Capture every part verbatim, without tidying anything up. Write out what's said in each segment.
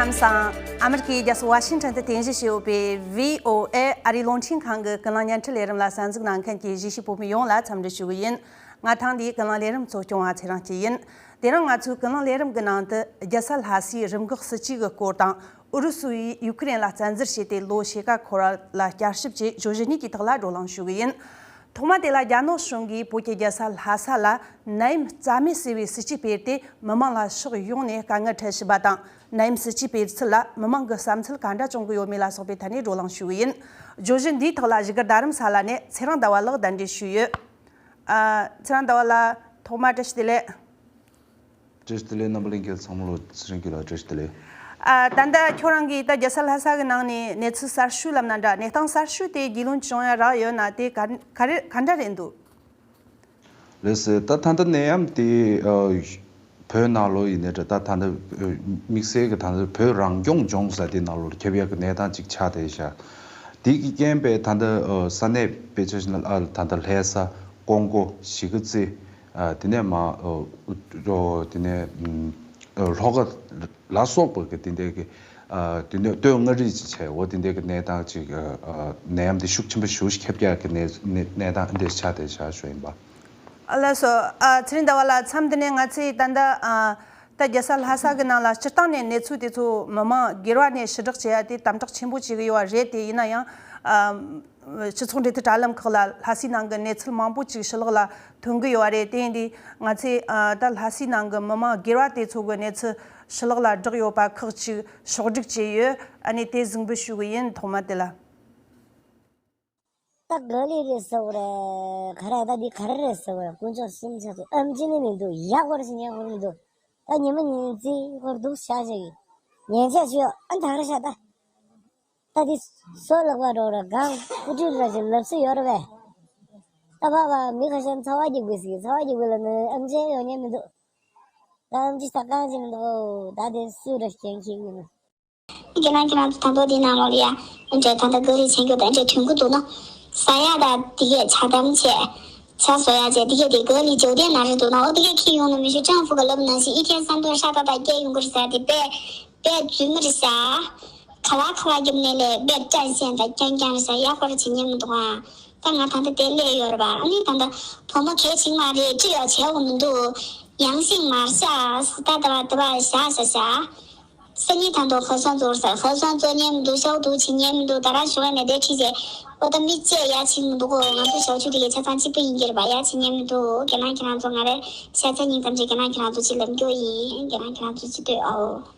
ལམ་སང་། ཨ་མི་རི་ཀའི་རྒྱལ་ས་ཝ་ཤིང་ཊོན་དུ་རྟེན་གཞི་བྱས་ཡོད་པའི་བྷི་ཨོ་ཨེ་ཨ་རིའི་རླུང་འཕྲིན་ཁང་གི་ཀུན་གླེང་བརྙན་འཕྲིན་ལས་རིམ་ལ་གསན་གཟིགས་གནང་མཁན་གྱི་གཞིས་བྱེས་བོད་མི་ཡོངས་ལ་འཚམས་འདྲི་ཞུ་གི་ཡིན། ང་ཐེངས་འདིའི་ཀུན་གླེང་ལས་རིམ་གཙོ་སྐྱོང་བ་ཚེ་རིང་སྐྱིད་ཡིན། དེ་རིང་ང་ཚོའི་ཀུན་གླེང་ལས་རིམ་གྱི་ནང་དུ་རྒྱལ་ས་ལྷ་སའི་རིམས་འགོག་སྲིད་ཇུས་ཀྱི་སྐོར་དང་། ཨུ་རུ་སུ་ཡིས་ཡུ་ཀེ་རེན་ལ་བཙན་འཛུལ་བྱས་ཏེ་ལོ་ཕྱེད་ཀ་འཁོར་བ་ལ་བསྐྱར་ཞིབ་ཀྱིས་བརྗོད་གཞི་གཉིས་ཀྱི་ཐོག་ལ་བགྲོ་གླེང་ཞུ་གི་ཡིན། ཐོག་མ་དེ་ལ་རྒྱ་ནག་གཞུང་གིས་བོད་ཀྱི་རྒྱལ་ས་ལྷ་ས་ལ་ནད་ཡམས་རྩ་མེད་བཟོ་བའི་སྲིད་ཇུས་སྤེལ་ཏེ། མི་མང་ལ་ཕྱོགས་ཡོངས་ནས་དཀའ་ངལ་འཕྲད་བཞིན་པ་དང་། ནད་ཡམས་སྲིད་ཇུས་སྤེལ་ཚུལ་ལ་མི་མང་གི་བསམ་ཚུལ་ག་འདྲ་བྱུང་གི་ཡོད་མེད་ལ་སོགས་པའི་ཐད་ནས་བགྲོ་གླེང་ཞུ་གི་ཡིན། བརྗོད་གཞི་འདིའི་ཐོག་ལ་བཞུགས་སྒར་རྡ་རམ་ས་ལ་ནས་ཚེ་རིང་ཟླ་བ་ལགས་གདན་འདྲེན་ཞུས་ཡོད། ཨ། ཚེ་རིང་ཟླ་བ་ལགས། ཐོག་མར་བཀྲ་ཤིས་བདེ་ལེགས། བཀྲ་ཤིས་བདེ་ལེགས། རྣམ་པ་ལྷན་རྒྱས་ཚང་མ་ལ་ཚེ་རིང་སྐྱིད་ལགས་བཀྲ་ཤིས་བདེ་ལེགས། ཨ། ད་ལྟ་ཁྱོད་རང་གིས་ད་རྒྱལ་ས་ལྷ་ས་གི་ནང་ནས་གནས་ཚུལ་གསར་ཤོས་ལབ་ན་འདྲ། གནས་སྟངས་གསར་ཤོས་དེ་རྒྱུས་ལོན་བྱུང་ཡ་རག་ཡོད་ན་དེ་ག་ག་རེ་ག་འདྲ་རེད་འདུག་ལགས་སེ། ད་ད་ལྟ་ནད་ཡམས་དེ་ཨ་བོད་ནང་ལོགས་ཡིན་ནའི་འདྲ། ད་ད་ལྟ་དམིགས་བསལ་གྱི་ད་ལྟ་བོད་རང་སྐྱོང་ལྗོངས་ཟེར་དེ་ནང་ལོགས་ཁྱབ་ཡག་གི་གནས་སྟངས་ཅིག་ཆགས་བསྡད་ཤག་དེ་གི་རྐྱེན་པས་ད་ལྟ་ཨ་ས་གནས་དཔེ་ཆ་བཞག་ན་ཨ་ད་ལྟ་ལྷ་ས། ཀོང་པོ། གཞིས་ཀ་རྩེ། ཨ་དེ་ནས་མ་ཨ་ཨ་དེ་ནས་ཨ་ལྷོ་ཁ་ལ་སོགས་པ་གི་དེ་འདྲའི་གི་ཨ་དེ་ནས་སྟོད་མངའ་རིས་ཅིག་བྱས། འོ་དེ་འདྲའི་གི་གནས་སྟངས་ཅིག་ཨ་ཨ་ནད་ཡམས་དེ་ཤུགས་ཆེན་པོ་ཞེ་པོ་ཞིག་ཁྱབ་རྒྱག་གི་གནས་གནས་གནས་སྟངས་འདི་འདྲ་ཆགས་བསྡད་ཤག་ཞུ་ཡིན་པ། ཨ་ལགས་སོ། ཨ་ཚེ་རིང་ཟླ་བ་ལགས། མཚམས་འདི་ནས་ང་ཚོས་ད་ལྟ་ཨ་ད་རྒྱལ་ས་ལྷ་ས་གི་ནང་ལ་སྤྱིར་བཏང་ནས་གནས་ཚུལ་དེ་ཚོ་མི་མང་སྒེར་བ་ནས་ཞུ་དག་བྱེད་ཡ་དེ་དམ་དྲག་ཆེན་པོ་བྱེད་ཀྱི་ཡོད་པ་རེད། དེ་ཡིན་ན་ཡང་ཨ་སྤྱི་ཚོགས་འབྲེལ་མཐུད་དྲ་ལམ་ཁག་ལ་ལྷ་སའི་ནང་གི་གནས་ཚུལ་མང་པོ་ཅིག་ཕྱི་ལོགས་ལ་ཐོན་གྱི་ཡོད་པ་རེད། དེ་ཡིན་དུས་ང་ཚོས་ཨ་ད་ལྷ་སའི་ནང་གི་མི་མང་སྒེར་བ་དེ་ཚོ་གི་གནས་ཚུལ་ཕྱི་ལོགས་ལ་བསྒྲགས་ཡོད་པ་ཁག་ཅིག་ཕྱོགས་སྒྲིག་བྱས་ཡོད། ཨ་ནི་དེ་གཟིགས་འབུལ་ཞུ་གི་ཡིན། ཐོག་མ་དེ་ལ། ད་ག་ལེ་རེད་ཟེར་བ་རེད། ག་རེ་ད་འདི་ག་རེ་རེད་ཟེར་བ་རེད། དཀོན་མཆོག་གསུམ་ཆ་ཚང་ཨེམ་ཆི་ནི་མི་འདུག་ཡག་པོ་རེད་ཟེར་ཉན་དགོས་མི་འདུག་ད་ཉི་མ་ཉིན་རྩིས་ཧོར་འདུག་བྱ་བྱ་གི་ཉན་ཆ་ཆོད་ཨ་ད་ག་རེ་བྱ་ད། ད་འདི་སོ་ལག་པ་རོགས་ར་གང་ཀུ་ཀྲི་ར་ཅིག་ལབ་སྲོལ་ཡོད་རེད་པས། ད་བ་བ་མི་ཁ་ཤས་ཚ་བ་རྒྱག་དགོས་ཟེར། ཚ་བ་རྒྱག་དགོས་ལ་ནི་ཨེམ་ཆི་ཡོང་ཉན་མི་འདུག་ད་ཨེམ་ཆི་ད་གང་ཅི་མི་འདུག་ད་དེ་སུ་ར་སྐྱོན་ཁྱེར་གི་མི། ཁྱེད་རང་ཁྱེད་རང་ཚོ་ད་མདོ་འདི་ནང་ལོགས་ལ་ཡ་འདྲ་ད་ལྟ་ག་རེ་བྱེད་རྒྱུ་དང་འདྲ་དོན་གུ་འདུག་ན། ཟ་ཡ་ད་འདི་གས་ཆ་དམ་བྱས། ཆ་བཟོ་ཡ་བྱས་འདི་གས་དེ་ག་ལི་ཇོ་དེ་ན་རེ་འདུག་ན། འོ་འདི་གས་ཁྱི་ཡོང་ན་མི་ཤོ་ཅང་ཕུ་ག་ལབ་ན་ཞིག་ཨི་ཐེན་ས་མདོ་ཧྲ་ད་ད་སྐད་ཡོང་གི་རེད་ཟེར་དེ་པས་པས་རྫུན་མ་རེད་ཟེར། ཁ་བ་ཁ་བ་རྒྱབ་ནས་ལས་པས་ཀྲན་ཤན་ད་རྐྱང་རྐྱང་རེད་ཟེར། ཡག་པོ་རེད་བྱེད་ཉན་མི་འདུག་ཨ། ད་ང་ད་ལྟ་དེ་སླེབས་ཡོད་རེད་པ། ཨ་ནི་ད་ལྟ་བུ་མོ་གལ་ཆེན་མ་རེད། ཅི་ཡང་བྱས་འོང་མི་འདུག་ཡང་ཤིང་མར་ཤ་ད་ད་བ་ད་བ་ཤ་ཤ་ཤ། སང་ཉིན་ད་དུང་ཧ་སང་ཚོར་ས་ཧ་སང་ཚོ་ཉན་མི་འདུག་ཤའུ་འདུག་ཆི་ཉན་མི་འདུག་ད་རང་ཞུ་བ་ནས་དེ་ཁྲིད་ཅེས། འོ་ད་མི་ཅེས་ཡ་ཆི་མི་འདུག་གོ་ང་ཚོ་ཞའུ་ཆུ་དེ་གའི་ཆ་ཚང་གཅིག་པུ་ཡིན་གྱི་རེད་པ། ཡ་ཆི་ཉན་མི་འདུག་ཁྱེད་རང་ཁྱེད་རང་ཚོ་ང་རེ་ཤ་ཚ་ཉིན་ཙམ་ཅིག་ཁྱེད་རང་ཁྱེད་རང་ཚོ་ཅི་ལབ་རྒྱུ་ཡིན། ཁྱེད་རང་ཁྱེད་རང་ཚོ་ཅི་ལྟོས་ཨའོ།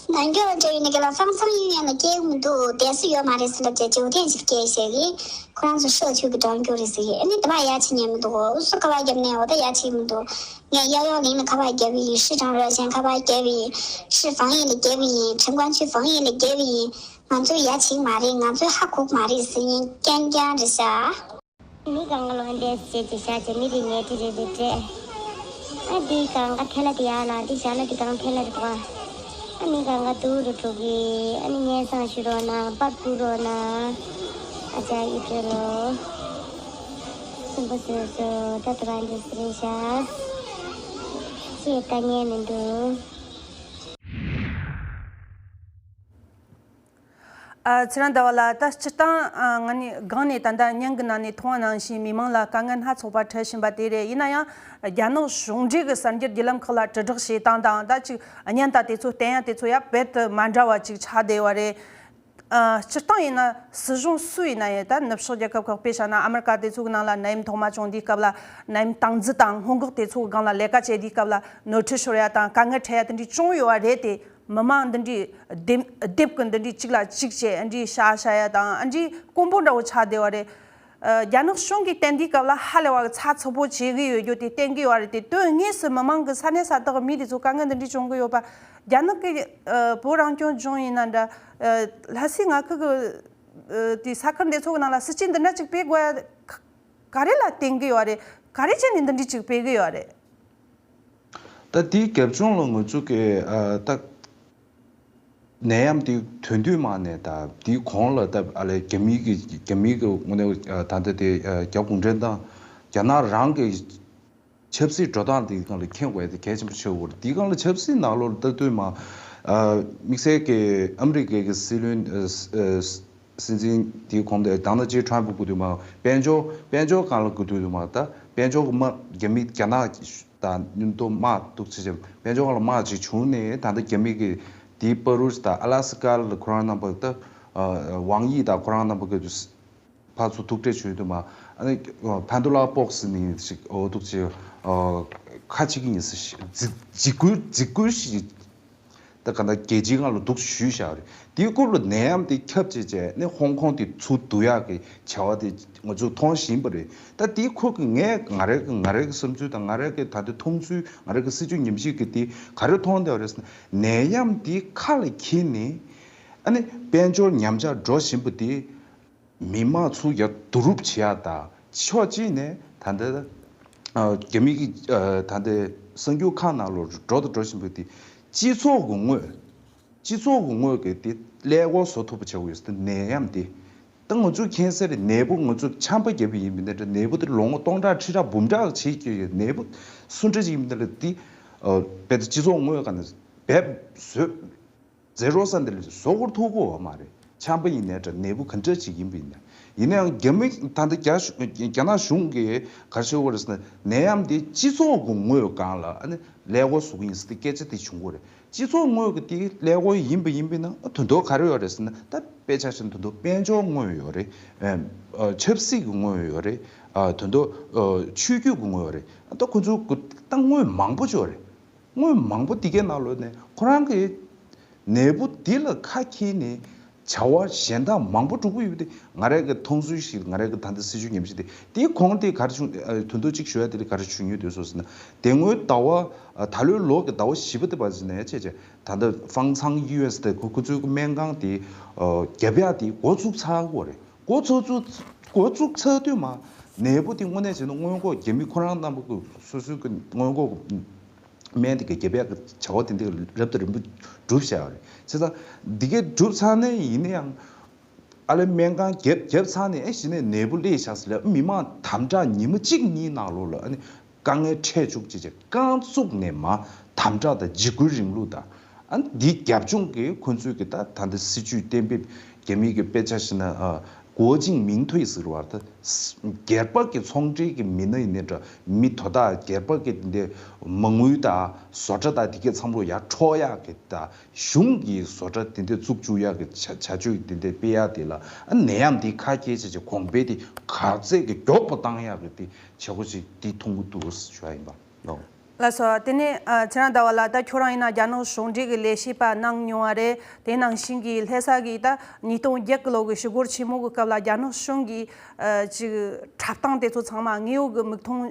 ནང་འཁྱོག་ལ་འགྲོ་ཡིན་ན་ག་ལ་ཧ་སང་ཡིན་ཡང་ལ་སྐྱེལ་མི་འདུག་དེ་སུ་ཡོད་མ་རེད་ཟེར་ལབ་བྱས་ཇོ་ཐེན་ཞིག་སྐྱེལ་བྱས་གི་ཁོ་རང་ཚོ་ཤོག་ཆུ་གི་གྲོང་ཁྱེར་རེད་ཟེར་གི། ཨ་ནི་ད་བ་ཡ་ཆི་ཉན་མི་འདུག་ཨུ་སུ་ཁ་བ་རྒྱབ་ནས་འོ་ད་ཡ་ཆི་མི་འདུག་ངས་གཡས་གཡོན་གླིང་ལ་ཁ་པར་བརྒྱབ་པ་ཡིན། ཧྲི་ཀྲང་རོ་ཆེན་ཁ་པར་བརྒྱབ་པ་ཡིན། ཧྲི་ཧྥང་ཡིན་ལ་བརྒྱབ་པ་ཡིན། ཁྲིན་ཀོན་ཆུས་ཧྥང་ཡིན་ལ་བརྒྱབ་པ་ཡིན། ང་ཚོས་ཡ་བྱེད་མ་རེད། ང་ཚོས་ཧ་གོ་མ་རེད་ཟེར་ཡིན་རྐྱང་རྐྱང་རེད་ཤག་མི་གང་ག་ལོ་འདས་བྱེད་ཀྱི་ཤག་ཅེ་མི་དེ་ཉལ་ཁྲི་རེད་དེ་སྤྲད། ཨ་འདི་གང་ག་ཐལ་ལ་དེ་ཡ་ལ་འདི་བཞག་ན་འདི་གང་ཐལ་ལ་རེད་དོ། ཨ་མི་གང་ག་དུ་རུ་དྲུག་གི་ཨ་ནི་ཉལ་སང་ཞུ་རོགས་གནང་པར་བསྐུར་རོགས་གནང་། ཨ་ཅག་ཡིད་སྤྲོད་ལོ། སུམ་པ་སོ་སོ་ད་ལྟ་བ་འདི་སི་རེད་ཤག་ཅེས་ལྟ་ཉན་མི་འདུག་ཨ་ཚེ་རིང་ཟླ་བ་ལགས། ད་སྤྱིར་བཏང་ཨ་ང་ནི་སྒང་ནས་ད་ལྟ་བརྙན་གྱི་ནང་ནས་མཐོང་བ་ནང་བཞིན་མི་མང་ལ་དཀའ་ངལ་སྣ་ཚོགས་པ་འཕྲད་བཞིན་པ་དེ་རེད། ཡིན་ན་ཡང་རྒྱ་ནག་གཞུང་འབྲེལ་གྱི་གསར་འགྱུར་བརྒྱུད་ལམ་ཁག་ལ་དྲིལ་བསྒྲགས་བྱེད་སྟངས་དང་ད་ཅིག་བརྙན་དང་དེ་ཚོ་བསྟན་ཡ་དེ་ཚོ་ཡང་རྦད་དེ་མ་འདྲ་བ་ཅིག་ཆགས་བསྡད་ཡོད་རེད། ཨ་སྤྱིར་བཏང་ཡིན་ན་སྲིད་གཞུང་སུ་ཡིན་ན་ཡང་ད་ནུབ་ཕྱོགས་རྒྱལ་ཁབ་ཁག་དཔེ་བཞག་ན་ཨ་མི་རི་ཀ་དེ་ཚོ་གི་ནང་ལ་ནད་ཡམས་ཐོག་མ་བྱུང་དུས་སྐབས་ལ་ནད་ཡམས་སྟངས་འཛིན་དང་སྔོན་འགོག་དེ་ཚོ་གི་སྒང་ལ་ལས་ཀ་བྱེད་དུས་སྐབས་ལ་ནོར་འཁྲུལ་ཤོར་ཡ་དང་དཀའ་ངལ་འཕྲད་ཡ་དེ་འདྲའི་བྱུང་ཡོད་པ་རེད་དེ། མི་མང་འདི་འདྲའི་སྡེབ་སྡེབ་ཀྱི་འདི་འདྲའི་གཅིག་ལ་གཅིག་བྱས་འདི་འདྲའི་བྱ་བྱ་ཡ་དང་འདི་འདྲའི་དཀོན་པོ་འདྲ་བོ་ཆགས་བསྡད་པ་རེད། ཨ་རྒྱ་ནག་གཞུང་གིས་བསྟན་དུས་སྐབས་ལ་ཧ་ལས་པ་གི་ཚགས་ཚུད་པོ་བྱེད་ཀྱི་ཡོད་རྒྱུ་དེ་བསྟན་གྱི་ཡོད་རེད་དེ། དོན་དངོས་སུ་མི་མང་གི་ས་གནས་ས་ཐག་གི་མི་དེ་ཚོ་དཀའ་ངལ་འདི་འདྲའི་བྱུང་གི་ཡོད་པ། རྒྱ་ནག་གི་ཨ་བོད་རང་སྐྱོང་ལྗོངས་ཡིན་ན་འདྲ། ཨ་ལྷ་སའི་མངའ་ཁུལ་གི་ཨ་དེ་ས་ཁུལ་འདི་ཚོ་གི་ནང་ལ་སྲིད་ཇུས་འདི་འདྲ་ཅིག་སྤེལ་དགོས་ཡ་ག་རེ་ལ་བརྟེན་གྱི་ཡོད་རེད། ག་རེ་བྱས་ནས་འདི་འདྲ་ཅིག་སྤེལ་གྱི་ཡོད་རེད། ད་དེའི་རྒྱབ་ལྗོངས་ལ་ང་ཚོ་གི་ཨ་ད་ནད་ཡམས་དེ་ཐོན་དུས་མ་ནས་ད་དེའི་གོང་ལ་ད་ཨ་ལས་རྒྱ་མིའི་གི་རྒྱ་མིའི་གི་དངོས་གནས་ད་ལྟ་དེ་རྒྱ་གུང་ཁྲན་ཏང་རྒྱ་ནག་རང་གི་ཆབ་སྲིད་འགྲོ་སྟངས་དེའི་སྒང་ལ་མཁྱེན་དགོས་དེ་གལ་ཆེན་པོ་ཆགས་ཡོད་རེད། དེའི་སྒང་ལ་ཆབ་སྲིད་ནང་ལོགས་ལ་ལྟ་དུས་མ་ ཨ། དམིགས་བསལ་གྱི་ཨ་མི་རི་ཀའི་གི་སྲིད་བློན་ཨ་ཨ་སྲིད་འཛིན་དེའི་གོང་དུ་ཌོ་ནལ་ཌི་ཊརམ་ཕ་གི་དུས་མ་དཔལ་འབྱོར་དཔལ་འབྱོར་སྒང་ལ་གི་དུས་མ་ད་དཔལ་འབྱོར་གི་དམག་རྒྱ་མི་རྒྱ་ནག་དང་མཉམ་དུ་དམག་འདུག་ཅེས་དཔལ་འབྱོར་སྒང་ལ་དམག་ཅིག་བྱུང་ནས། ད་ལྟ་རྒྱ་མི་གི་དེའི་བར་དུ་ད་ཨ་ལ་སི་ཀ་ལ་ཁོ་རང་རྣམ་པ་ད་ཝང་དབྱི་དང་ཁོ་རང་རྣམ་པ་གི་ཕར་ཚུར་ཐུག་འཕྲད་བྱུང་དུས་མ། ཨ་ནི་ཕན་ཏུ་ལ་པོག་སི་ནི་ཞིག་འོ་འདུག་ཅེས་ཁ་ཅིག་ཡིན་ས་ཞིག་འཛིན་འཛིན་སྐུལ་འཛིན་སྐུལ་ཞིག་ད་ག་ད་རྒྱལ་སྤྱིའི་སྒང་ལ་འདུག་ཞུས་བཞག་རེད། དེའི་སྐོར་ལ་ནད་ཡམས་དེ་ཁྱབ་བྱས་བྱས་ནས་ཧོང་ཀོང་དེ་ཚུར་བསྡུ་ཡག་གི་བྱ་བ་དེ་ང་ཚོས་མཐོང་བཞིན་པ་རེད། ད་དེའི་ཁུལ་གྱི་ངས་ང་རའི་ང་རའི་གི་བསམ་ཚུལ་དང་ང་རའི་གི་ད་ལྟའི་མཐོང་ཚུལ། ང་རའི་གི་སྲིད་བྱུས་ཉམས་ཞིབ་ཀྱི་དེ་ག་རེ་མཐོང་བསྡད་པ་རེད་ཟེར་ན། ནད་ཡམས་དེ་ཁ་ལ་འཁྱེར་ནས་ཨ་ནི་དཔལ་འབྱོར་ཉམས་ཆག་འགྲོ་བཞིན་པ་དེ། མི་མང་ཚོ་ཡར་བསྡུ་རུབ་བྱེད་ཡག་དང་། ཕྱོགས་གཅིག་ནས་ད་ལྟ་ཨ་རྒྱ་མི་གི་ཨ་ད་ལྟ་གསར་འགྱུར་ཁག་ནང་ལོགས་འགྲོ་དང་འགྲོ་བཞིན་པའི་དེ། སྤྱི་ཚོགས་ཀྱི་ངོས། སྤྱི་ཚོགས་ཀྱི་ངོས་ཀྱི་དེ་ཀླད་ཀོར་བཟོ་ཐུབ་པ་བྱེད་དགོས་ཡོད་ཟེར། ནད་ཡམས་དེ་ད་ང་ཚོས་མཁྱེན་གསལ་རེད། ནད་འབུ་ང་ཚོས་ཆམ་པ་བརྒྱབ་པ་ཡིན་པ་ཡིན་ན་འདྲ། ནད་འབུ་དེ་ལོ་ངོ་སྟོང་ཕྲག་ཁྲི་ཕྲག་འབུམ་ཕྲག་བྱེད་ཀྱི་ཡོད། ནད་འབུ་སུ་འདྲ་ཅིག་ཡིན་པ་ཡིན་ན་འདྲ། དེ་ཨ་རྦད་དེ་སྤྱི་ཚོགས་ངོས་ཀ་ནས་འབེབས་བཟོས། ཛེ་རོ་ས་འདི་ལ་བཟོ་དགོས་ཐུག་གོ་བ་མ་རེད། ཆམ་པ་ཡིན་ནའི་འདྲ། ནད་འབུ་ག་འདྲ་ཅིག་ཡིན་པ་ཡིན་ན། ཡིན་ནའང་རྒྱ་མི་ད་ལྟ་རྒྱ་གཞུང་རྒྱ་ནག་གཞུང་གིས་ག་རེ་བྱེད་ཀྱི་ཡོད་རེད་ཟེར་ན། ནད་ཡམས་འདི་སྤྱི་ཚོགས་ཀྱི་ངོས་སྒང་ལ་ཨ་ནི་ཀླད་ཀོར་བཟོ་གི་ཡིན་ཟེར་ཏེ་སྐད་ཆ་དེ་བྱུང་གི་རེད། སྤྱི་ཚོགས་ངོས་ཀྱི་དེ་ཀླད་ཀོར་ཡིན་པ་ཡིན་པ་ཡིན་ན། ཨ་དོན་དག་ག་རེ་ཡོད་རེད་ཟེར་ན། ད་དཔེ་ཆ་བཞག་ན་དོན་དག་དཔལ་འབྱོར་ངོས་ཡོད་རེད། ཨ་ཆབ་སྲིད་ཀྱི་ངོས་ཡོད་རེད། ཨ་དོན་དག་ཨ་ཆོས་བརྒྱུད་ཀྱི་ངོས་ཡོད་རེད། ཨ་ད་ཁོ་ཚོ་ད་ངོས་མང་པོ་ཅིག་ཡོད་རེད། དངོས་མང་པོ་དེ་གའི་ནང་ལོགས་ནས་ཁོ་རང་གི་ནད་འབུ་འདི་ལ་ཁ་འཁྱེར་ནས་བྱ་བ་གཞན་དག་མང་པོ་སྒྲུབ་ཀྱི་ཡོད་པ་དེ། ང་རའི་གི་མཐོང་ཚུལ་ཞིག་ང་རའི་གི་ད་ལྟ་སྲིད་བྱུས་ཉམས་ཞིབ་དེ། དེའི་གོང་དེ་ག་རེ་བྱུང་། ཨ་དོན་དག་གཅིག་ཞུ་ཡ་དེ་ལ་ག་རེ་བྱུང་ཡོད་དེ་སོ་ཟེར་ན། དེ་སྔོན་ཟླ་བ་ཨ་ད་ལོའི་ལོ་གི་ཟླ་བ་བཞི་པ་དེ་བར་ནས་བྱས་བྱས་ད་ལྟ་ཧྥང་ཚང་ཡུ་ཨེས་དེ་ཁོ་ཁོ་ཚོའི་གི་སྨན་ཁང་དེ་ཨ་རྒྱབ་ཡ་དེ་འགོ་ཚུགས་ཚར་གི་རེད། འགོ་ཚུགས་ཚུགས་འགོ་ཚུགས་ཚར་དུས་མ། ནད་འབུ་དེ་དངོས་གནས་བྱས་ན་སྔོན་འགོག་རྒྱ་མི་ཁོ་རང་རྣམ་པ་གི་སོ་སོའི་གི་སྔོན་འགོག་སྨན་དེ་གི་རྒྱབ་ཡ་གི་བྱ་བ་དེ་འདི་རབ་དང་རིམ་པ་བསྒྲུབས་བཞག་པ་རེད། བྱས་ཙང་འདི་གའི་བསྒྲུབས་ཚར་ནས་ཡིན་ན་ཡང་། ཨ་ལས་སྨན་ཁང་བརྒྱབ་བརྒྱབ་ཚར་ནས། ཨེ་གཞི་ནས་ནད་འབུ་སླེབས་བཞག་ཟེར་ལ། མི་མང་དམ་དྲག་ཉི་མ་གཅིག་གཉིས་ནང་ལོགས་ལ་ཨ་ནི་དཀའ་ངལ་འཕྲད་བཅུག་ཅེས་བྱས། རྐང་བཙུགས་ནས་མ་དམ་དྲག་དང་འཇིགས་སྐུལ་རིང་ལུགས་དང་། ཨ་འདི་རྒྱབ་ལྗོངས་ཀྱི་ཁོ་ཚོས་ཀྱི་ད་ད་ལྟ་སྲིད་བྱུས་གཏན་འབེབས། རྒྱ་མིའི་གི་དཔེ་ཆ་བཞག་ན་ཨ་国境民退ཟེར་བ་ད། སྒེར་པ་གི་ཚོང་འབྲེལ་གྱི་མི་སྣ་ཡིན་ནའི་འདྲ། མི་དོ་བདག་སྒེར་པ་གི་དེ་འདྲའི་མ་དངུལ་དང་བཟོ་གྲྭ་དང་དེ་གའི་མཚམས་ལོགས་ཡར་འཕྲོག་ཡག་གི་དང་། གཞུང་གི་བཟོ་གྲྭ་དེ་འདྲ་བཙུགས་བཅུག་ཡག་གི་བྱ་བྱ་སྤྱོད་དེ་འདྲ་སྤེལ་ཡག་དེ་ལ། ཨ་ནད་ཡམས་དེ་ཁ་གྱེས་བྱས་བྱས་གོང་འཕེལ་དེ་ག་ཚད་ཀྱི་མགྱོགས་པོ་བཏང་ཡག་གི་དེ་བྱེད་སྒོ་ཞིག་དེ་མཐོང་གི་འདུག་ཞུ་བ་ཡིན་པ་ལགས། ལགས་སོ། དེ་ནས་ཨ་ཚེ་རིང་ཟླ་བ་ལགས། ད་ཁྱོད་རང་ཡིན་ན་རྒྱ་ནག་གཞུང་འབྲེལ་གྱི་ལས་བྱེད་པ་གནང་མྱོང་བ་རེད། དེ་ནང་བཞིན་གྱི་ལྷ་ས་གི་ད་ཉིས་སྟོང་བརྒྱད་གི་ལོ་གི་ཞི་རྒོལ་ཆེན་མོ་གི་སྐབས་ལ་རྒྱ་ནག་གཞུང་གི་ཨ་ཅིག་འཁྲབ་སྟངས་དེ་ཚོ་ཚང་མ་དངོས་ཡོད་ཀྱི་མིག་མཐོང་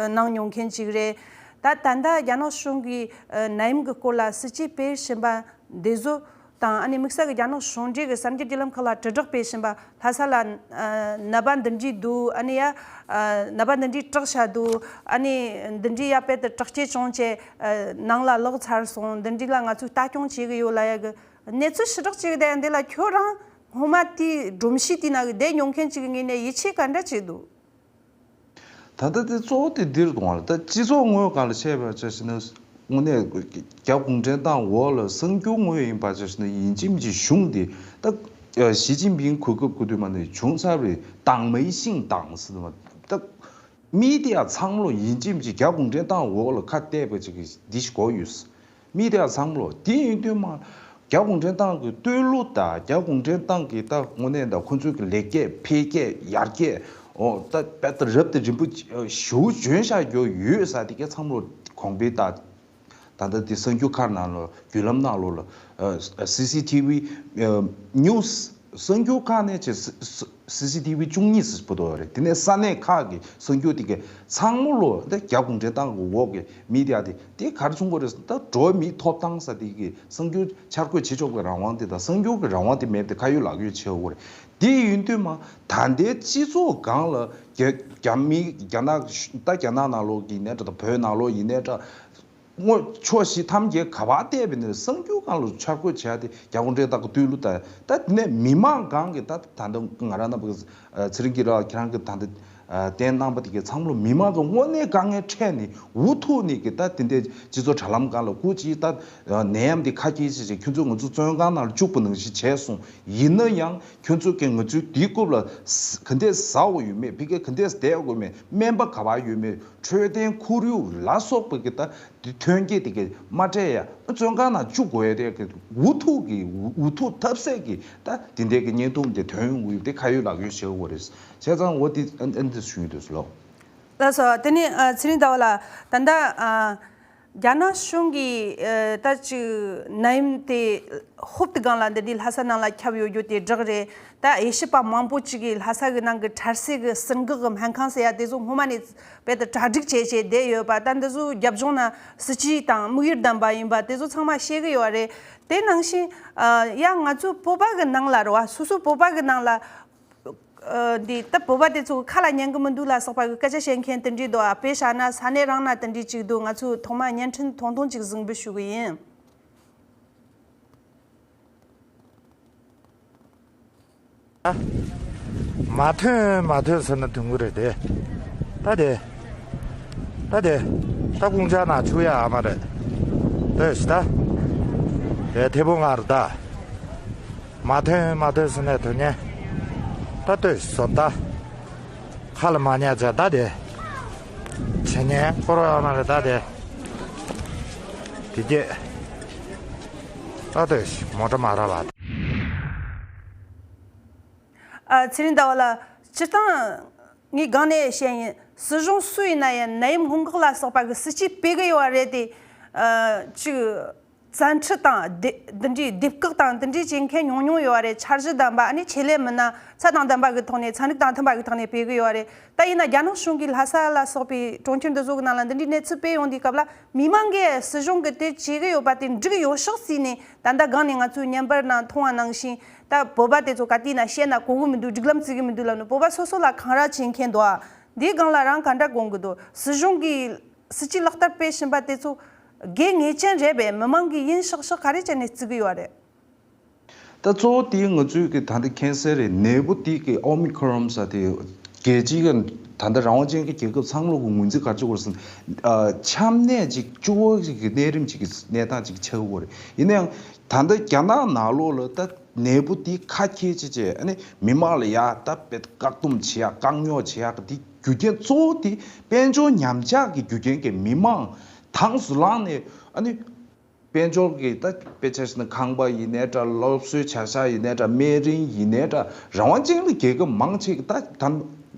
གནང་མྱོང་མཁན་ཅིག་རེད། ད་ད་ལྟ་རྒྱ་ནག་གཞུང་གིས་ཨ་ནད་ཡམས་ཀྱི་སྐོར་ལ་སྲིད་ཇུས་སྤེལ་བཞིན་པ་འདི་ཚོ་དང་། ཨ་ནི་དམིགས་བསལ་གྱི་རྒྱ་ནག་གཞུང་འབྲེལ་གྱི་གསར་འགྱུར་བརྒྱུད་ལམ་ཁག་ལ་དྲིལ་བསྒྲགས་སྤེལ་བཞིན་པ། ལྷ་ས་ལ་ཨ་ནད་པ་འདི་འདྲའི་འདུག་ཨ་ནི་ཡ་ཨ་ནད་པ་འདི་འདྲའི་དྲག་ཤ་འདུག་ཨ་ནི་འདི་འདྲའི་ཡ་དཔེ་དེ་དྲག་སྐྱེད་བྱུང་བྱས་ཨ་ནང་ལ་ལོག་ཚར་སོང་། འདི་འདྲའི་ལ་ང་ཚོས་ལྟ་སྐྱོང་བྱེད་ཀྱི་ཡོད་ལབ་ཡ་གི་གནས་ཚུལ་ཞེ་དྲག་ཅིག་དེ་འདི་ལ་ཁྱོད་རང་སྔོན་མ་དེའི་སྒྲོམ་གཞི་དེའི་ནང་གི་བསྡད་མྱོང་མཁན་ཅིག་གི་ངོས་ནས་ཡིད་ཆེས་ག་འདྲ་བྱེད་འདུག་ད་ལྟ་དེ་གཙོ་བོ་དེ་འདིར་གཏོང་བ་ལ། ད་སྤྱི་ཚོགས་ངོས་སྒང་ལ་བཤད་པ་ཆ་བཞག་ན། དངོས་གནས་རྒྱ་གུང་ཁྲན་ཏང་འོག་ལ་གསར་འགྱུར་ངོས་ཡིན་པ་ཆ་བཞག་ན། ཡིན་གཅིག་མིན་གཅིག་གཞུང་དེ་ད་ཞི་ཅིན་ཕིང་གོ་སྐབས་གོ་དུས་མ་ནས་བྱུང་ཚར་བའི་ཏང་མའི་ཤིང་ཏང་ཟེར་བ་ད། མི་དེ་ཡང་ཚང་མ་ལོ་ཡིན་གཅིག་མིན་གཅིག་རྒྱ་གུང་ཁྲན་ཏང་འོག་ལ་ཁ་གཏད་པ་ཅིག་གི་འདི་ཞིག་གོ་ཡོད། མི་དེ་ཡང་ཚང་མ་ལོ། དེ་ཡིན་དུས་མ་རྒྱ་གུང་ཁྲན་ཏང་གི་བསྟོད་གླུ་དང་། རྒྱ་གུང་ཁྲན་ཏང་གི་ད་དངོས་གནས་ད་ཁོ་ཚོའི་གི་ལེགས་སྐྱེས་འཕེལ་རྒྱས་ཡར་རྒྱས། འོ་ད་དཔེ་ད་རབ་དང་རིམ་པ་ཞུ་འཇོན་བཞག་རྒྱུ་ཡོད་ས་དེ་གའི་ཚང་མ་ལོ་གོང་འཕེལ་ད། ད་ལྟ་དེ་གསར་འགྱུར་ཁག་ནང་ལོ་བརྒྱུད་ལམ་ནང་ལོ་ལ་ཨ་སི་སི་ཊི་ཝི་ཨ་ཉུ་སི། གསར་འགྱུར་ཁག་ནས་ཆེ་སི་སི་སི་སི་ཊི་ཝི་བཅུ་གཉིས་ཟེར་པོ་འདུག་རེད། དེ་ནས་ས་གནས་ཁག་གི་གསར་འགྱུར་དེ་གའི་ཚང་མ་ལོ་ད་རྒྱ་གུང་ཁྲན་ཏང་གི་འོག་གི་མི་དེ་ཡ་དེ་དེ་ག་རེ་བྱུང་གི་རེད་ཟེར་ན། ད་འགྲོ་བ་མིའི་ཐོབ་ཐང་ཟེར་དེ་གི་གསར་འགྱུར་འཆར་འགོད་བྱེད་ཆོག་པའི་རང་དབང་དེ་དང་། གསར་འགྱུར་གྱི་རང་དབང་དེ་མེད་པ་དེ་ཁ་ཡོད་ལག་ཡོད་བྱེད་དགོས་རེད། དེ་ཡིན་དུས་མ་ད་ལྟའི་སྤྱི་ཚོགས་སྒང་ལ་རྒྱ་རྒྱ་མི་རྒྱ་ནག་ད་རྒྱ་ནག་ནང་ལོགས་ཡིན་ནའི་འདྲ། ད་བོད་ནང་ལོགས་ཡིན་ནའི་འདྲ། དངོས་ཕྱོགས་བཞི་མཐའ་བརྒྱད་ག་པར་བལྟས་པ་ཡིན་ནའི་གསར་འགྱུར་སྒང་ལ་འཆར་འགོད་བྱས་ཏེ་རྒྱ་གུང་ཁྲན་ཏང་གི་བསྟོད་གླུ་དང་། ད་དེ་ནས་མི་མང་སྒང་གི་ད་ད་ལྟ་ང་རང་རྣམ་པ་གི་ཚེ་རིང་སྐྱིད་ལགས་ཁྱེད་རང་གི་ད་ལྟ་ བསྟན་གནང་པ་དེ་གའི་ཚང་མ་ལོ་མི་མང་གི་དངོས་གནས་དཀའ་ངལ་འཕྲད་ནས་འུ་ཐུག་ནས་གི་ད་དེ་འདྲའི་སྤྱི་ཚོགས་དྲ་ལམ་སྒང་ལ་སྐུ་མཁྱེན་ད་ནད་ཡམས་འདི་ཁ་གྱེས་བྱས་བྱས་ཁྱོད་ཚོས་ང་ཚོ་བཙོན་ཁང་ནང་ལ་བཅུག་པ་ནང་བཞིན་བྱས་སོང་། ཡིན་ན་ཡང་ཁྱོད་ཚོ་གི་ང་ཚོའི་དེའི་རྐུབ་ལ་ག་འདྲས་ཟ་འོ་ཡོད་མེད། ཕ་གི་ག་འདྲས་བསྡད་འོ་མེད། སྨན་པ་ག་པར་ཡོད་མེད། འཕྲོད་བསྟེན་ཁོར་ཡུག་ལ་སོགས་པ་གི་ད་དེ་ཐོན་སྐྱེད་དེ་གི་མ་སྤྲད་ཡ་བཙོན་ཁང་ནང་བཅུག་དགོས་ཡ་དེ་གི་འུ་ཐུག་གི་འུ་ཐུག་ཐབས་ཟད་གི་ད་དེ་འདྲས་གི་བརྙན་ཐུང་དེ་ཐོན་ཡོང་གི་ཡོད་དེ་ཁ་ཡོད་ལག་ཡོད་བྱེད་དགོས་རེད། བྱས་ཙང་འོ་དེ་ཨ་ཨ་འདི་ཞུ་ཡོང་དུས་ལོ། ལགས་སོ། དེ་ནས་ཨ་ཚེ་རིང་ཟླ་བ་ལགས། ད་ལྟ་ཨ་རྒྱ་ནག་གཞུང་གིས་ཨ་ད་ཅིག་ནད་ཡམས་དེ་ཧོབ་ཏེ་སྒང་ལ་འདི་འདྲའི་ལྷ་ས་ནང་ལ་ཁྱབ་ཡོད་རྒྱུ་དེ་བསྒྲགས་རེད། ད་དབྱེ་ཞིབ་པ་མང་པོ་ཅིག་གིས་ལྷ་ས་གི་ནང་གི་འཕྲལ་སེལ་གི་གསེར་འགག་གི་སྨན་ཁང་ཟེར་ཡ་དེ་ཚོ་སྔོན་མ་ནས་དཔེ་དེ་གྲ་སྒྲིག་བྱས་བྱས་བསྡད་ཡོད་པ། ད་འདི་ཚོ་རྒྱབ་ལྗོངས་ན་སྲིད་ཇུས་དང་དམིགས་ཡུལ་ལྡན་པ་ཡིན་པ་དེ་ཚོ་ཚང་མ་ཤེས་གི་ཡོད་རེད། དེ་ནང་བཞིན་ཨ་ཡ་ང་ཚོ་བོད་པ་གི་ནང་ལ་རེད་བ། སོ་སོ་བོད་པ་གི་ནང་ལ། ཨ་འདི་ད་བོད་པ་དེ་ཚོ་ཁ་ལ་ཉན་གི་མི་འདུག་ལ་སོགས་པ་གི་སྐད་ཆ་བཤད་མཁན་དེ་འདྲས་འདུག་ཨ་དཔེ་བཞག་ན་ས་གནས་རང་ན་དེ་འདྲས་ཅིག་འདུག་ང་ཚོས་ཐོག་མ་བརྙན་འཕྲིན་ཐུང་ཐུང་ཅིག་གཟིགས་འབུལ་ཞུ་གི་ཡིན། མ་ཐོན་མ་ཐོན་ཟེར་ན་དུང་གི་རེད་དེ། ད་དེ། ད་དེ། ད་ཀུང་ཅག་ན་ཆུ་ཡ་ཨ་མ་རེད། ལྟོས་ཤིག་ད། དེ་ཐེ་བོ་ང་རུ་ད། མ་ཐོན་མ་ཐོན་ཟེར་ནས་ཐོན་ཉན། ད་ལྟོས་ཤིག་བཟོ་ད། ཁ་ལ་མ་ཉལ་ཚེ་ད་དེ། བྱེད་ཉན་སྐོར་བ་ཨ་མ་རེད་ད་དེ། དེ་རྗེས། ད་ལྟོས་ཤིག་མོ་ཊ་མ་ར་བ། ཨ་ཚེ་རིང་ཟླ་བ་ལགས། སྤྱིར་བཏང་ངས་སྒང་ནས་བཤད་ཡིན། སྲིད་གཞུང་སུ་ཡིན་ན་ཡང་ནད་ཡམས་སྔོན་འགོག་ལ་སོགས་པ་གི་སྲིད་ཇུས་སྤེལ་གི་ཡོད་རེད་དེ། ཨ་ཅིག་བཙན་ཁྲིད་དང་སྡེ་འདི་འདྲའི་སྡེབ་བཀག་དང་འདི་འདྲའི་བྱེད་མཁན་ཉུང་ཉུང་ཡོད་རེད། འཆར་གཞི་ལྡན་པ་ཨ་ནི་ཆེད་ལས་མི་སྣ་ཚད་དང་ལྡན་པ་གི་ཐོག་ནས་ཚན་རིག་དང་མཐུན་པ་གི་ཐོག་ནས་སྤེལ་གི་ཡོད་རེད། ད་ཡིན་ན་རྒྱ་ནག་གཞུང་གིས་ལྷ་ས་ལ་སོགས་པའི་གྲོང་ཁྱེར་འདི་ཚོ་གི་ནང་ལ་འདི་འདྲའི་གནས་ཚུལ་སྤེལ་ཡོང་དུས་སྐབས་ལ་མི་མང་གིས་སྲིད་གཞུང་གིས་དེ་བྱེད་གི་ཡོད་པ་དེ་འགྲིག་ཡོད་ཤག་ཟེར་ནས་ད་ལྟ་སྒང་ནས་ང་ཚོའི་བརྙན་པར་ནང་མཐོང་བ་ནང་བཞིན། ད་བོད་པ་དེ་ཚོ་ག་དུས་ན་བཤད་ན་གོ་གི་མི་འདུག་སྒྲིག་ལམ་བརྩི་གི་མི་འདུག་ལབ་ནས་བོད་པ་སོ་སོ་ལ་འཁང་ར་བྱེད་མཁན་འདུག་ཨ། འདིའི་སྒང་ལ་རང་ག་འདྲ་དགོངས་གི་འདུག་སྲིད་གཞུང་གིས་སྲིད་ཇུས་ལག་བསྟར་སྤེལ་བཞིན་པ་དེ་ཚོ་དགོས་ངེས་ཅན་རེད་པས། མི་མང་གིས་ཡིན་ཤག་ཤག་ག་རེ་བྱས་ནས་བརྩི་གི་ཡོད་རེད། ད་གཙོ་བོ་དེ་ང་ཚོས་ཀྱི་ད་ལྟ་མཁྱེན་གསལ་རེད། ནད་འབུ་དེ་གི་ཨོ་མི་ཁོ་རོན་ཟེར་དེ་རྒྱལ་སྤྱིའི་གི་ད་ལྟ་རང་དབང་ཅན་གྱི་རྒྱལ་ཁབ་ཚང་མ་ལོག་གི་ངོས་འཛིན་ག་རེ་བྱེད་དགོས་རེད་ཟེར་ན། ཆམ་ནད་ཅིག་སྐྱོ་བོ་ཞིག་གི་གནས་རིམ་ཅིག་གི་གནས་སྟངས་ཅིག་ཆགས་ཀྱི་ཡོད་རེད། ཡིན་ན་ཡང་ད་ལྟ་རྒྱ་ནག་ནང་ལོགས་ལ་ད་ནད་འབུ་དེ་ཁ་འཁྱེར་བྱས་བྱས་ཨ་ནི་མི་མང་ལ་ཡ་ད་དཔེ་བཀག་སྡོམ་བྱེད་ཡ་བཀག་ཉོ་བྱེད་ཡ་གི་དེ་རྒྱུ་རྐྱེན་གཙོ་བོ་དེ་དཔལ་འབྱོར་ཉམས་ཆག་གི་རྒྱུ་རྐྱེན་གྱིས་མི་མང་དྭངས་སུ་ལངས་ནས་ཨ་ནི། དཔལ་འབྱོར་གྱི་ད་དཔེ་ཆ་བཞག་ན་ཁང་པ་ཡིན་ནའི་འདྲ། སློབ་གསོའི་བྱ་གཞག་ཡིན་ནའི་འདྲ། སྨན་རིན་ཡིན་ནའི་འདྲ། རང་དབང་ཅན་གྱི་རྒྱལ་ཁབ་མང་ཆེ་གི་ད་ད་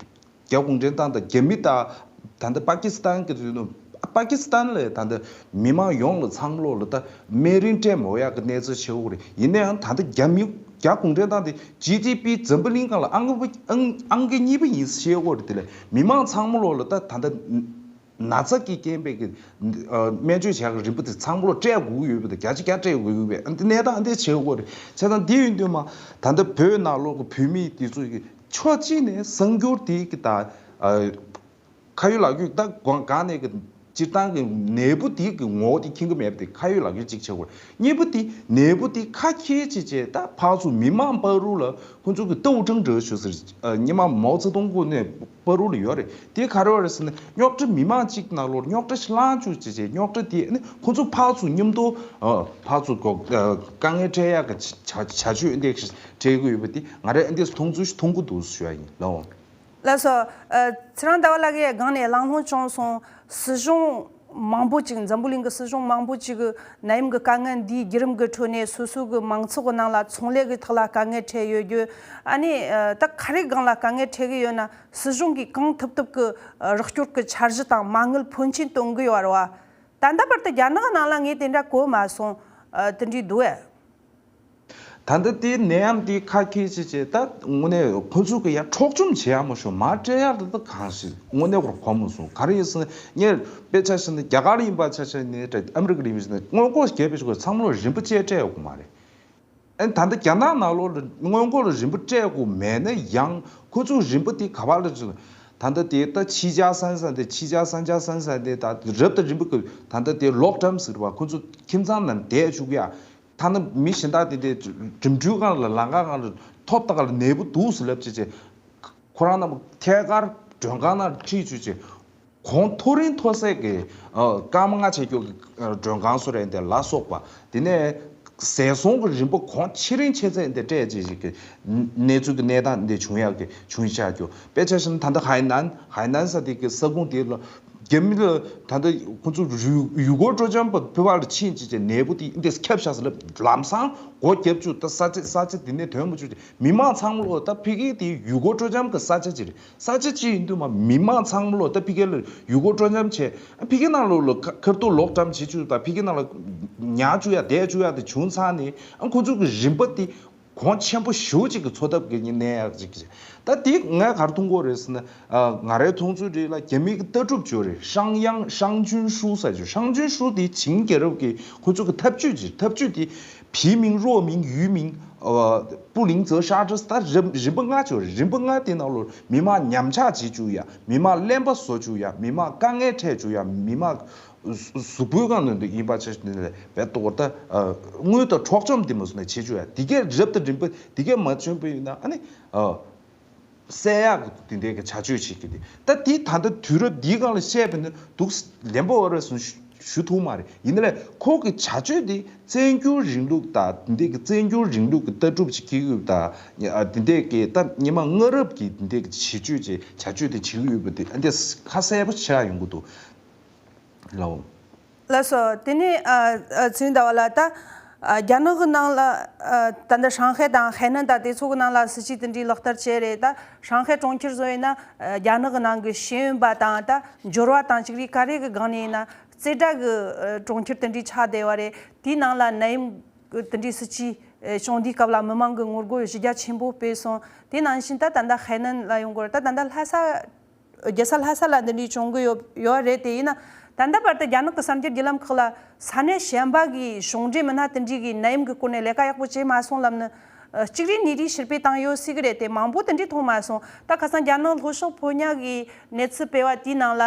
རྒྱ་གུང་ཁྲན་ཏང་དང་རྒྱ་མི་ད་ད་ལྟ་པ་ཀི་སི་ཐན་གྱི་དུས་ནུ་པ་ཀི་སི་ཐན་ལ་ད་ལྟ་མི་མང་ཡོངས་ལ་ཚང་མ་ལོག་ལ་ད་སྨན་རིན་སྤྲད་མ་འོས་ཡག་གི་གནས་ཚུལ་ཆེ་བོ་རེད། ཡིན་ན་ཡང་ད་ལྟ་རྒྱ་མི་རྒྱ་གུང་ཁྲན་ཏང་དེ་ཇི་ཌི་པི་འཛམ་བུ་གླིང་སྒང་ལ་ཨང་ཀི་ཨང་ཨང་ཀི་གཉིས་པ་ཡིན་ཟེར་ཡོད་རེད། དེ་ལས་མི་མང་ཚང་མ་ལོག་ལ་ད་ད་ལྟ། ན་ཚ་གི་རྐྱེན་པས་ཀྱི་ཨ་སྨན་བཅོས་བྱ་གི་རིན་པ་དེ་ཚང་མ་ལོ་སྤྲད་དགོས་ཀྱི་ཡོད་པ་དང་བརྒྱ་ཆ་བརྒྱ་སྤྲད་དགོས་ཀྱི་ཡོད་པས། ཨ་འདི་གནས་སྟངས་འདི་བྱེད་དགོས་རེད། བྱས་ཙང་འདི་ཡིན་དུས་མ་ད་ལྟ་བོད་ནང་ལོགས་ཀྱི་བོད་མི་དེ་ཚོ་གི་ཕྱོགས་གཅིག་ནས་གསར་འགྱུར་དེ་གི་ད་ཨ་ཁ་ཡོད་ལག་ཡོད་ད་གང་གང་ནས་ཀྱི་སྤྱིར་བཏང་གི་ནད་འབུ་དེ་གི་ངོ་བོ་དེ་མཁྱེན་གི་མེད་པ་དེ་ཁ་ཡོད་ལག་ཡོད་གཅིག་བྱེད་དགོས་རེད། གཉིས་པ་དེ་ནད་འབུ་དེ་ཁ་འཁྱེར་བྱས་བྱས་ད་ཕར་ཚུར་མི་མང་བར་དུ་ལ་ཁོང་ཚོ་གི་ཏའོ་ཀྲང་ཀྲོའུ་ཞུ་ཟེར་ཨ་སྔོན་མ་མའོ་ཙེ་ཏུང་སྐུ་ནས། བར་དུ་ལ་ཡོད་རེད། དེ་ག་རེ་བ་རེད་ཟེར་ན་རྙོག་དྲ་མི་མང་གཅིག་ནང་ལོགས་རྙོག་དྲ་ཞིག་ལངས་བཅུག་བྱས་བྱས་རྙོག་དྲ་དེ་ནི་ཁོ་ཚོ་ཕར་ཚུར་མཉམ་དུ་ཕར་ཚུར་གོ་དཀའ་ངལ་འཕྲད་ཡག་གི་བྱ་བྱ་སྤྱོད་འདི་འཕྲད་ཀྱི་ཡོད་པ་དེ་ང་རས་འདི་མཐོང་ཚུལ་ཞིག་མཐོང་གི་འདུག་ཞུ་ཡ་ཡིན་ལགས། ལགས་སོ། ཚེ་རིང་ཟླ་བ་ལགས་ཀྱིས་སྒང་ནས་གླེང་སློང་བྱུང་སོང་། སྲིད་གཞུང་མང་པོ་ཅིག་འཛམ་བུ་གླིང་གི་སྲིད་གཞུང་མང་པོ་ཅིག་གི་ནད་ཡམས་ཀྱི་དཀའ་ངལ་འདིའི་བརྒྱུད་རིམ་གྱི་ཁྲོད་ནས་སོ་སོ་གི་མང་ཚོགས་ཀྱི་ནང་ལ་ཚོང་ལས་ཀྱི་ཐོག་ལ་དཀའ་ངལ་འཕྲད་ཡོད་རྒྱུ། ཨ་ནི་ད་ག་རེ་སྒང་ལ་དཀའ་ངལ་འཕྲད་ཀྱི་ཡོད་ན་སྲིད་གཞུང་གིས་གང་ཐུབ་ཐུབ་ཀྱི་རོགས་སྐྱོར་གྱི་འཆར་གཞི་དང་མ་དངུལ་ཕོན་ཆེན་བཏོན་གྱི་ཡོད་རེད་བ། ད་ལྟ་བར་དུ་རྒྱ་ནག་ནང་ལ་ངས་དེ་འདྲ་གོ་མ་སོང་། དེ་འདྲའི་འདུག་ཨེ། ད་ལྟ་དེའི་ནད་ཡམས་དེ་ཁ་འཁྱེར་བྱས་བྱས་ད་དངོས་གནས་ཁོ་ཚོ་གི་ཡ་འཕྲོག་བཅོམ་བྱེད་ཡ་མ་ཤོག་མར་སྤྲད་ཡ་ད་ད་གང་ཞིག་དངོས་གནས་ཁོར་གོ་མ་སོང་། ག་རེ་ཡིན་ཟེར་ན་ངས་དཔེ་ཆ་བཞག་ན་རྒྱ་གར་ཡིན་པ་ཆ་བཞག་ནས་ད་ཨ་མི་རི་ཀ་ཡིན་པ་ཞིག་ན་སྔོན་འགོག་རྒྱག་པའི་ཆེད་དུ་ཚང་མ་ལོ་རིན་པོ་ཆེ་སྤྲད་ཡོད་གི་མ་རེད། ཨ་ནི་ད་ལྟ་རྒྱ་ནག་ནང་ལོགས་ལ་སྔོན་འགོག་ལ་རིན་པོ་སྤྲད་དགོས་མེད་ན་ཡང་ཁོ་ཚོ་རིན་པོ་དེ་ག་པར་ལ་བྱུང་། ད་ལྟ་དེ་ད་七加三ཟེར་དེ་七加三加三ཟེར་དེ་ད་རབ་ད་རིན་པོ་གི་ད་ལྟ་དེ་ལོག་ཊརམ་ཟེར་བ་ཁོ་ཚོ་ཁྱིམ་ཚང་ནང་བསྡད་བཅུག་ཡ། ཐ་ན་མི་གཞན་དག་དེ་དེ་འགྲིམ་འགྲུལ་སྒང་ལ་ལམ་ཁ་སྒང་ལ་ཐོབ་ཐང་ལ་ནད་འབུ་འདུག་ཟེར་ལབ་བྱས་བྱས། ཁོ་རང་རྣམས་ཐད་ཀར་ མགྲོན་ཁང་ནང་ཁྲིད་བཅུག་ཅིག་གོང་མཐོ་རིམ་མཐོ་ཚད་ཀྱི་ཨ་སྐར་མ་ལྔ་བྱེད་རྒྱུ་གི་ཨ་མགྲོན་ཁང་བཟོ་རེད་དེ་ལ་སོགས་པ། དེ་ནས་ཟས་ཟོང་གི་རིམ་པ་གོང་ཆེ་རིང་ཆེ་ཚད་འདི་སྤྲད་ཅིག་ཅིག་གི་གནས་ཚུལ་གྱི་གནས་སྟངས་འདི་བྱུང་ཡག་གི་བྱུང་ཆགས་རྒྱུ། དཔེ་ཆ་བཞག་ན་ད་ལྟ་ཧའེ་ནན་ཧའེ་ནན་ས་དེ་གི་ས་ཁོངས་དེ་ལ་རྒྱ་མི་ལ་ད་ལྟ་ཁོང་ཚོ་ཡུ་ཡུལ་སྐོར་སྤྲོ་འཆམ་པ་ཕེབས་པ་ལ་ཕྱིན་ཅིག་ཅིག་ནས་བུ་དེ་འདི་ཁྱབ་བཞག་ས་ལ་ལམ་སང་སྒོ་བརྒྱབ་བཅུག་ད་ས་ཆ་ས་ཆ་དེ་ནས་ཐོན་མ་བཅུག་ཅིག་མི་མང་ཚང་མ་ལོ་ད་ཕ་གི་དེ་ཡུལ་སྐོར་སྤྲོ་འཆམ་གི་ས་ཆ་ཅིག་རེད། ས་ཆ་ཅིག་ཡིན་དུས་མ་མི་མང་ཚང་མ་ལོ་ད་ཕ་གི་ལ་ཡུལ་སྐོར་སྤྲོ་འཆམ་བྱས་ཕ་གི་ནང་ལོ་ལ་ཁ་ཁ་ཐུག་ལོག་འགྲམ་བྱེད་བཅུག་ད་ཕ་གི་ནང་ལ་ཉར་བཅུག་ཡ་བསྡད་བཅུག་ཡ་དེ་བྱུང་ཚར་ནས་ཨ་ཁོ་ཚོ་གི་རིམ་པ་དེ་གོང་ཆེན་པོ་ཞེ་པོ་ཅིག་གི་འཚོ་ཐབས་ཀྱི་གནས་ཡག་ཅིག་ད་དེ་ངས་ག་རེ་མཐོང་གི་རེད་ཟེར་ན་ང་རའི་མཐོང་ཚུལ་རེད་ལ་རྒྱ་མི་གི་ལྟ་གྲུབ་ཅིག་རེད། ཧྲང་ཡང་ཧྲང་ཅུན་ཧྲུའུ་ཟེར་ཅིག་ཧྲང་ཅུན་ཧྲུའུ་དེ་ཆིང་རྒྱལ་རབས་ཀྱི་ཁོ་ཚོ་གི་ཐབས་ཇུས་ཅིག་ཐབས་ཇུས་དེ་བི་མིང་རོ་མིང་ཡུལ་མིང་པུ་ལིང་ཙེ་ཧྲ་ཏྲ་ད་རིམ་རིམ་པ་ལྔ་ཅིག་རེད། རིམ་པ་ལྔ་དེ་ནང་ལོ་མི་མང་ཉམས་ཆག་བྱེད་བཅུག་ཡ་མི་མང་གླེན་པ་བཟོ་བཅུག་ཡ་མི་མང་དཀའ་ངལ་འཕྲད་བཅུག་ཡ་མི་མང་གཟུགས་པོའི་སྒང་ནས་འདི་ཡིན་པ་ཆ་ནས་བས་གཏོར་ད་དངུལ་དང་འཕྲོག་བཅོམ་འདི་མ་སོང་ནས་བྱེད་བཅུག་ཡ་འདི་གས་རབ་དང་རིམ་པ་འདི་གས་མ་བྱུང་བ་ཡིན་ན་ཨ་ནི་བསད་ཡག་གི་འདི་འདྲའི་གི་བྱ་སྤྱོད་བྱེད་ཀྱི་འདི་ད་འདི་ད་ལྟ་དུས་རབས་འདིའི་སྒང་ལ་བཤད་པ་ནི་འདུག་ལན་པོ་ཨོ་རེ་སོང་ཞུ་ཐུབ་མ་རེད། ཡིན་ན་ལས་ཁོ་གི་བྱ་སྤྱོད་འདི་བཙན་བསྒྱུར་རིང་ལུགས་དང་འདི་འདྲའི་གི་བཙན་བསྒྱུར་རིང་ལུགས་ཀྱི་ལྟ་གྲུབ་ཅིག་གི་ཡོད་དང་འདི་འདྲའི་གི་ད་སྔོན་མ་སྔ་རབས་ཀྱི་འདི་འདྲའི་གི་བྱེད་སྤྱོད་ཅིག་བྱ་སྤྱོད་དེ་བྱེད་ཀྱི་ཡོད་པ་དེ་འདི་ཁ་གསལ་པོ་ཆགས་ཡོང་གི་འདུག་ལའོ། ལགས་སོ། དེ་ནས་ཨ་ཨ་ཚེ་རིང་ཟླ་བ་ལགས་ད་ཨ་རྒྱ་ནག་གི་ནང་ལ་ཨ་ད་ལྟ་ཧྲང་ཧའེ་དང་ཧའེ་ནན་ད་དེ་ཚོ་གི་ནང་ལ་སྲིད་ཇུས་དེ་འདྲའི་ལག་བསྟར་བྱས་རེད། ད་ཧྲང་ཧའེ་གྲོང་ཁྱེར་བཟོ་ཡིན་ན་ཨ་རྒྱ་ནག་གི་ནང་གི་ཤེས་ཡོན་པ་དང་ད་འབྱོར་བ་དང་ཅིག་རིགས་ག་རེ་གི་སྒང་ནས་ཡིན་ན་རྩེ་གྲས་གི་ཨ་གྲོང་ཁྱེར་དེ་འདྲའི་ཆགས་བསྡད་པ་རེད། དེའི་ནང་ལ་ནད་ཡམས་གི་དེ་འདྲའི་སྲིད་ཇུས་ཨ་བྱུང་དུས་སྐབས་ལ་མི་མང་གི་ངོ་རྒོལ་གཞི་རྒྱ་ཆེན་པོ་སྤེལ་སོང་། དེ་ནང་བཞིན་ད་ད་ལྟ་ཧའེ་ནན་ལ་ཡོང་གི་རེད། ད་ད་ལྟ་ལྷ་ས་རྒྱལ་ས་ལྷ་ས་ལ་འདི་འདྲའི་བྱུང་གི་ཡོད་ཡོད་རེད། དེ་ཡིན་ན་ད་ལྟ་བར་དུ་རྒྱ་ནག་གི་གསར་འགྱུར་བརྒྱུད་ལམ་ཁག་ལ་ས་གནས་གཞན་པ་གི་གཞུང་འབྲེལ་མི་སྣ་དེ་འདྲའི་གི་ནད་ཡམས་ཀྱི་སྐོར་ནས་ལས་ཀ་ཡག་པོ་བྱས་མ་སོང་ལབ་ནི་གཅིག་རེ་གཉིས་རེ་ཕྱིར་སྤེལ་བཏང་ཡོད་སྲིད་གི་རེད། དེ་མང་པོ་དེ་འདྲའི་མཐོང་མ་སོང་། ད་ཁ་སང་རྒྱ་ནག་ལྷོ་ཕྱོགས་ཕོ་ཉ་གི་གནས་ཚུལ་སྤེལ་བ་དེའི་ནང་ལ་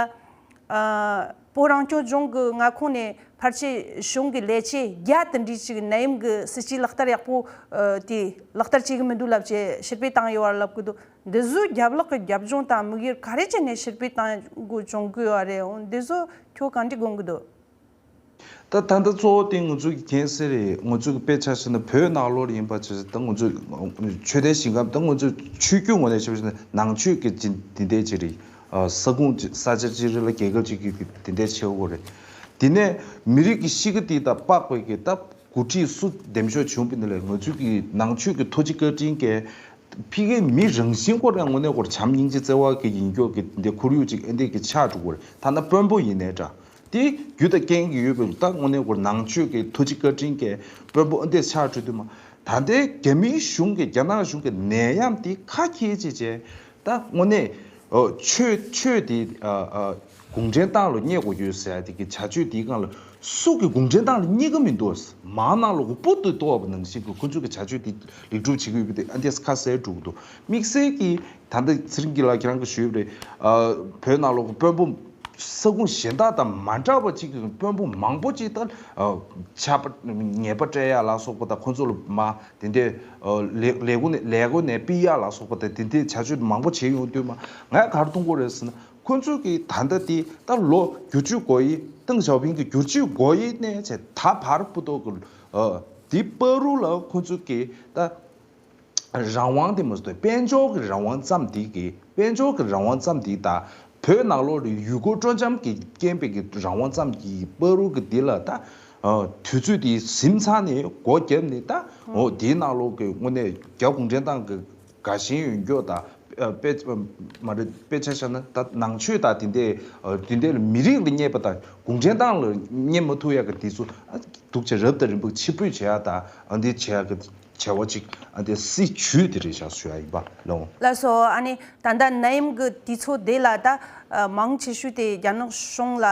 ཨ་བོད་རང་སྐྱོང་ལྗོངས་ཀྱི་མངའ་ཁོངས་ནས་ཕལ་ཆེར་གཞུང་གི་ལས་བྱེད་བརྒྱ་དེ་འདྲའི་ཅིག་ནད་ཡམས་ཀྱི་སྲིད་ཇུས་ལག་བསྟར་ཡག་པོ་ཨ་དེ་ལག་བསྟར་བྱེད་གི་མི་འདུག་ལབ་བྱས་ཕྱིར་སྤེལ་བཏང་ཡོད་པ་ལབ་གི་འདུག་འདི་ཚོའི་རྒྱབ་ལོགས་ཀྱི་རྒྱབ་ལྗོངས་དང་དམིགས་ཡུལ་ག་རེ་བྱས་ནས་ཕྱིར་སྤེལ་བཏང་དགོས་བྱུང་གི་ཡོད་རེད། འོ་འདི་ཚོ་ཁྱོད་གང་འདྲ་དགོངས་ཀྱི་འདུག་ད་ད་ལྟ་གཙོ་བོ་དེ་ང་ཚོ་གི་མཁྱེན་གསལ་རེད། ང་ཚོ་གི་དཔེ་ཆ་བཞག་ན་བོད་ནང་ལོགས་ལ་ཡིན་པ་བྱས་ད་ང་ཚོ་ཆོས་ལྡན་ཞིང་ཁམས་ད་ང་ཚོ་ཆོས་བརྒྱུད་ངོས་ནས་བྱས་པ་བྱས་ན་ནང་ཆོས་ཀྱི་འདི་འདི་འདྲས་ཅིག་རེད། ས་ཁོངས་ཅིག་ས་ཆ་ཅིག་རེད་ལ་རྒྱལ་ཁབ་ཅིག་གི་འདི་འདྲས་བྱེད་དགོས་རེད། དེ་ནས་མི་རིགས་ཀྱི་གཤིས་ཀ་འདི་དང་དཔག་པའི་གི་ད་འགོ་ཁྲིད་སུ་འདེམས་ཤོག་བྱུང་བ་ཡིན་ན་ལས་ང་ཚོའི་གི་ནང་ཆོས་ཀྱི་ཐུགས་རྗེ་བཀའ་དྲིན་གྱིས་ཕ་གིའི་མི་རང་བཞིན་སྐོར་ཡང་དངོས་གནས་སྐོར་བྱམས་སྙིང་རྗེ་བརྩེ་བ་གི་ཡིན་སྐྱོ་གི་འདི་ཁོར་ཡུག་ཅིག་ཨེ་འདི་གི་ཆགས་འགྲོ་གི་རེད། ཐ་ན་དཔོན་པོ་ཡིན་ནའི་འདྲ་དེ་རྒྱུ་དང་རྐྱེན་གྱི་ཡོད་པའི་ད་དངོས་གནས་སྐོར་ནང་ཆོས་ཀྱི་ཐུགས་རྗེ་བཀའ་དྲིན་གྱིས་དཔོན་པོ་ཨེ་འདི་ཆགས་འགྲོ་དུས་མ་ད་ལྟའི་རྒྱ་མིའི་གཞུང་གི་རྒྱ་ནག་གཞུང་གི་ནད་ཡམས་དེ་ཁ་འཁྱེར་བྱས་བྱས། ད་དངོས་གནས་ཨོ་ཆོས་ཆོས་དེ་ཨ་ཨ་གུང་ཁྲན་ཏང་ལ་བསྙད་དགོས་ཡོད་ཟེར་ཡ་དེ་གི་བྱ་སྤྱོད་དེའི་སྒང་ལ་སུ་གི་གུང་ཁྲན་ཏང་ལ་བསྙད་ཀྱི་མི་འདུག་མང་ནང་ལོགས་ཀྱི་སྤུ་ཏུ་གཏོར་བ་ནང་བཞིན་གྱི་ཁོ་ཚོ་གི་བྱ་སྤྱོད་དེ་ལེགས་གྲུབ་བྱེད་ཀྱི་ཡོད་པ་དེ་ཨ་འདྲས་ཁ་གསལ་འགྲོ་གི་འདུག་དམིགས་བསལ་གྱི་ད་ལྟ་ཚེ་རིང་སྐྱིད་ལགས་ཁྱེད་རང་གི་ཞུས་པ་རེད། ཨ་བོད་ནང་ལོགས་ཀྱི་དཔོན་པོ་ས་ཁུངས་གཞན་དག་དང་མ་འདྲ་བ་གཅིག་གི་དཔོན་པོ་མང་པོ་གཅིག་དང་ཆད་པ་ཉེས་པ་སྤྲད་ཡ་ལ་སོགས་པ་དང་ཁོ་ཚོ་ལ་མ་དེ་འདྲའི་ལས་ལས་ཁུངས་ནས་ལས་ཁུངས་ནས་ཕུད་ཡ་ལ་སོགས་པ་དང་དེ་འདྲའི་བྱ་སྤྱོད་མང་པོ་བྱས་ཡོང་དུས་མ་ངས་ག་རེ་མཐོང་གི་རེད་ཟེར་ན་ཁོ་ཚོ་གིས་ད་ལྟ་དེ་ད་ལོ་བསྒྱུར་བཅོས་སྒོ་དབྱེ་ཏེང་ཞའོ་ཕིང་གི་བསྒྱུར་བཅོས་སྒོ་དབྱེ་ནས་བྱས་ད་བར་བུ་ཏོག་གི་དེ་བར་དུ་ལ་ཁོ་ཚོ་གིས་ད། རང་དབང་དེ་མ་གཏོགས་དཔལ་འབྱོར་གྱི་རང་དབང་ཙམ་དེ་གི་དཔལ་འབྱོར་གྱི་རང་དབང་ཙམ་དེ་དང་བོད་ནང་ལོགས་ལ་ཡུལ་སྐོར་སྤྲོ་འཆམ་གྱི་རྐྱེན་པས་ཀྱི་རང་དབང་ཙམ་གྱི་བར་དུ་གི་དེ་ལ་ད་དུས་ཚོད་དེ་ཟིན་ཚར་ནས་སྒོ་བརྒྱབ་ནས་ད་འོ་དེའི་ནང་ལོགས་ཀྱི་དངོས་གནས་རྒྱ་གུང་ཁྲན་ཏང་གི་དགའ་ཞེན་ཡོད་མཁན་དང་དཔེ་མ་རེད་དཔེ་ཆ་བཞག་ན་ད་ནང་ཆོས་དང་དེ་འདྲའི་དེ་འདྲའི་ལ་མི་རིགས་ལ་བསྙད་པ་དང་གུང་ཁྲན་ཏང་ལ་བསྙད་མ་ཐུབ་ཡ་གི་དེ་ཚོ་འདུག་བྱས་རབ་དང་རིམ་པ་ཕྱིར་འབུད་བྱེད་ཡ་དང་ཨ་འདི་བྱེད་ཡ་གི་བྱ་བ་གཅིག་ཨ་དེ་སྲིད་བྱུས་དེ་རེད་བཞག་ཞུ་ཡ་ཡིན་པ་ལོ། ལགས་སོ། ཨ་ནི་ད་ལྟ་ནད་ཡམས་ཀྱི་དུས་ཚོད་དེ་ལ་ད་མང་ཆེ་ཤོས་དེ་རྒྱ་ནག་གཞུང་ལ་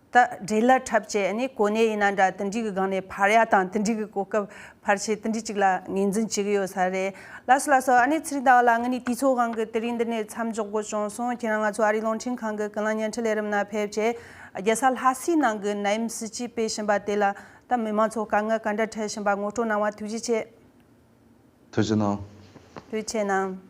ད་འབྲེལ་ལ་འཁྲབ་བྱས་ཨ་ནི་གོ་གནས་ཡིན་ན་འདྲ་དེ་འདྲའི་གི་སྒང་ནས་ཕར་ཡ་དང་དེ་འདྲའི་གི་གོ་སྐབས་ཕར་ཆེ་དེ་འདྲའི་གཅིག་ལ་ངོས་འཛིན་བྱེད་ཀྱི་ཡོད་ས་རེད། ལགས་སོ་ལགས་སོ། ཨ་ནི་ཚེ་རིང་ཟླ་བ་ལགས་ངེད་གཉིས་དུས་ཚོད་དབང་གིས་དེ་རིང་འདི་ནས་མཚམས་འཇོག་དགོས་བྱུང་སོང་། ཁྱེད་རང་ང་ཚོ་ཨ་རིའི་རླུང་འཕྲིན་ཁང་གི་ཀུན་གླེང་བརྙན་འཕྲིན་ལས་རིམ་ནང་ཕེབས་བྱས་རྒྱལ་ས་ལྷ་སའི་ནང་གི་ནད་ཡམས་སྲིད་ཇུས་སྤེལ་བཞིན་པ་དེ་ལ་ད་མི་མང་ཚོ་དཀའ་ངལ་ག་འདྲ་འཕྲད་བཞིན་པ་ངོ་སྤྲོད་གནང་བ་ཐུགས་རྗེ་ཆེ། ཐུགས་རྗེ་གནང་། ཐུགས་རྗེ་གནང་།